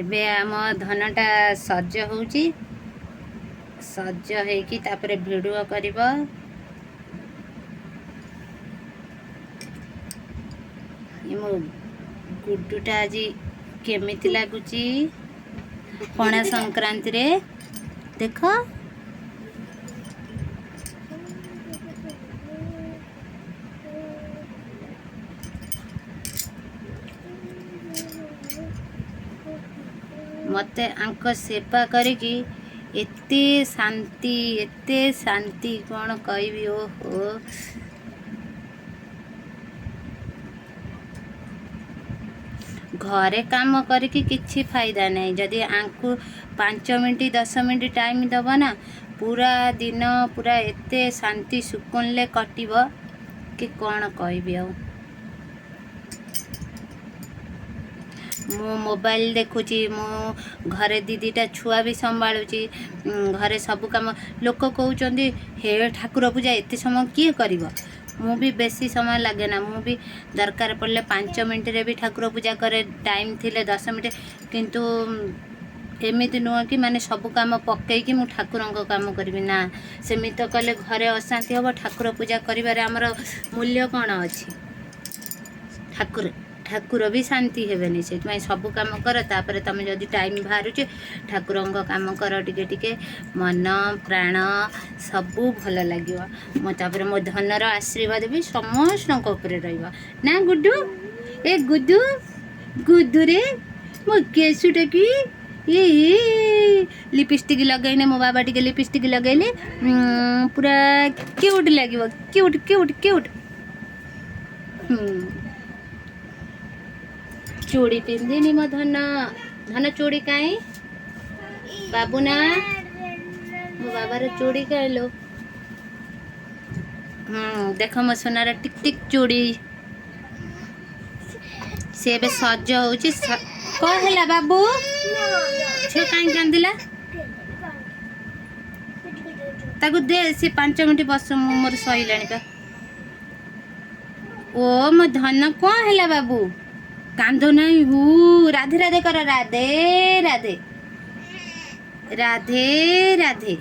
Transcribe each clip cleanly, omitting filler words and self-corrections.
ଏବେ ଆମ ଧନଟା ସଜ ହେଉଛି। ସଜ ହେଇକି ତାପରେ ଭିଡ଼ିଓ କରିବ। ମୋ ଗୁଡୁଟା ଆଜି କେମିତି ଲାଗୁଛି ପଣା ସଂକ୍ରାନ୍ତିରେ ଦେଖ। ମୋତେ ଆଙ୍କ ସେବା କରିକି ଏତେ ଶାନ୍ତି, ଏତେ ଶାନ୍ତି, କ'ଣ କହିବି। ଓହୋ, ଘରେ କାମ କରିକି କିଛି ଫାଇଦା ନାହିଁ, ଯଦି ଆଙ୍କୁ 5 ମିନିଟ୍ 10 ମିନିଟ୍ ଟାଇମ୍ ଦେବ ନା, ପୁରା ଦିନ ପୁରା ଏତେ ଶାନ୍ତି ସୁକୁନରେ କଟିବ କି କ'ଣ କହିବି। ଆଉ ମୁଁ ମୋବାଇଲ ଦେଖୁଛି, ମୁଁ ଘରେ ଦୁଇ ଦୁଇଟା ଛୁଆ ବି ସମ୍ଭାଳୁଛି, ଘରେ ସବୁ କାମ। ଲୋକ କହୁଛନ୍ତି, ହେ ଠାକୁର ପୂଜା ଏତେ ସମୟ କିଏ କରିବ? ମୁଁ ବି ବେଶୀ ସମୟ ଲାଗେ ନା। ମୁଁ ବି ଦରକାର ପଡ଼ିଲେ 5 ମିନିଟ୍ରେ ବି ଠାକୁର ପୂଜା କରେ, ଟାଇମ୍ ଥିଲେ 10 ମିନିଟ୍। କିନ୍ତୁ ଏମିତି ନୁହଁ କି ମାନେ ସବୁ କାମ ପକେଇକି ମୁଁ ଠାକୁରଙ୍କ କାମ କରିବି। ନା, ସେମିତି ତ କଲେ ଘରେ ଅଶାନ୍ତି ହେବ। ଠାକୁର ପୂଜା କରିବାରେ ଆମର ମୂଲ୍ୟ କ'ଣ ଅଛି? ଠାକୁର ବି ଶାନ୍ତି ହେବେନି। ସେଥିପାଇଁ ସବୁ କାମ କର, ତାପରେ ତମେ ଯଦି ଟାଇମ୍ ବାହାରୁଛି ଠାକୁରଙ୍କ କାମ କର ଟିକେ ଟିକେ, ମନ ପ୍ରାଣ ସବୁ ଭଲ ଲାଗିବ। ମୋ ତାପରେ ମୋ ଧନର ଆଶୀର୍ବାଦ ବି ସମସ୍ତଙ୍କ ଉପରେ ରହିବ ନା ଗୁଡୁ? ଏ ଗୁଡୁ, ଗୁଡୁରେ, ମୋ କେଶୁଟା କି ଏ ଲିପଷ୍ଟିକ୍ ଲଗେଇନେ, ମୋ ବାବା ଟିକେ ଲିପଷ୍ଟିକ୍ ଲଗେଇଲେ ପୁରା କ୍ୟୁଟ୍ ଲାଗିବ, କ୍ୟୁଟ୍ କ୍ୟୁଟ୍ କ୍ୟୁଟ୍। ହୁଁ ଚୁଡ଼ି ପିନ୍ଧିନି ମୋ ଧନ। ଧନ, ଚୁଡ଼ି କାଇଁ ବାବୁ? ନା, ମୋ ବାବାର ଚୁଡ଼ି କାଇଁ ଲୋ? ହୁଁ ଦେଖ, ମୋ ସୁନାର ଟିକ୍ ଟିକ୍ ଚୁଡ଼ି। ସେ ଏବେ ସଜ ହଉଛି। କଣ ହେଲା ବାବୁ? ଝିଅ କାହିଁ କାନ୍ଦିଲା? ତାକୁ ଦେ, ସେ 5 ମିନିଟ୍ ବସୁ। ମୁଁ ମୋର ସରିଲାଣି ପା। ଓ ମୋ ଧନ, କଣ ହେଲା ବାବୁ? କାନ୍ଦ ନାହିଁ। ହୁ, ରାଧେ ରାଧେ କର। ରାଧେ ରାଧେ, ରାଧେ ରାଧେ,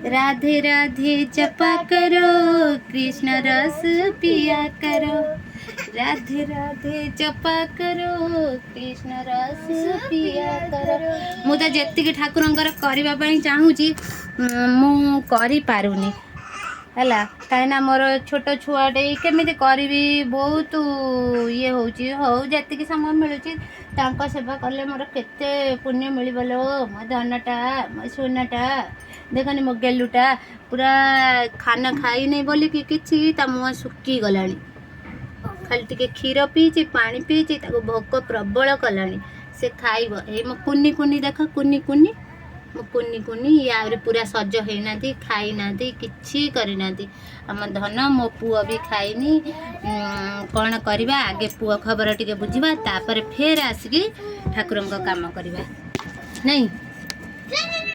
राधे राधे जपा करो, कृष्ण रस पिया करो। राधे राधे जपा करो, कृष्ण रस पिया करो। ମୁଁ ତ ଯେତିକି ଠାକୁରଙ୍କର କରିବା ପାଇଁ ଚାହୁଁଛି, ମୁଁ କରିପାରୁନି ହେଲା। କାହିଁକିନା ମୋର ଛୋଟ ଛୁଆଟେ, କେମିତି କରିବି? ବହୁତ ଇଏ ହେଉଛି। ହଉ, ଯେତିକି ସମୟ ମିଳୁଛି ତାଙ୍କ ସେବା କଲେ ମୋର କେତେ ପୁଣ୍ୟ ମିଳିବ ଲୋ। ମୋ ଧନଟା, ମୋ ସୁନାଟା ଦେଖନି, ମୋ ଗେଲୁଟା ପୁରା ଖାନା ଖାଇନି ବୋଲିକି କିଛି ତା ମୁହଁ ଶୁଖିଗଲାଣି। ଖାଲି ଟିକେ କ୍ଷୀର ପିଇଛି, ପାଣି ପିଇଛି, ତାକୁ ଭୋକ ପ୍ରବଳ କଲାଣି, ସେ ଖାଇବ। ଏଇ ମୋ କୁନି କୁନି ଦେଖ, କୁନି କୁନି, ମୋ କୁନି କୁନି। ଇଏ ଆହୁରି ପୁରା ସଜ ହେଇନାହାନ୍ତି, ଖାଇନାହାନ୍ତି, କିଛି କରିନାହାନ୍ତି ଆମ ଧନ। ମୋ ପୁଅ ବି ଖାଇନି। କ'ଣ କରିବା? ଆଗେ ପୁଅ ଖବର ଟିକେ ବୁଝିବା, ତାପରେ ଫେର ଆସିକି ଠାକୁରଙ୍କ କାମ କରିବା। ନାଇଁ।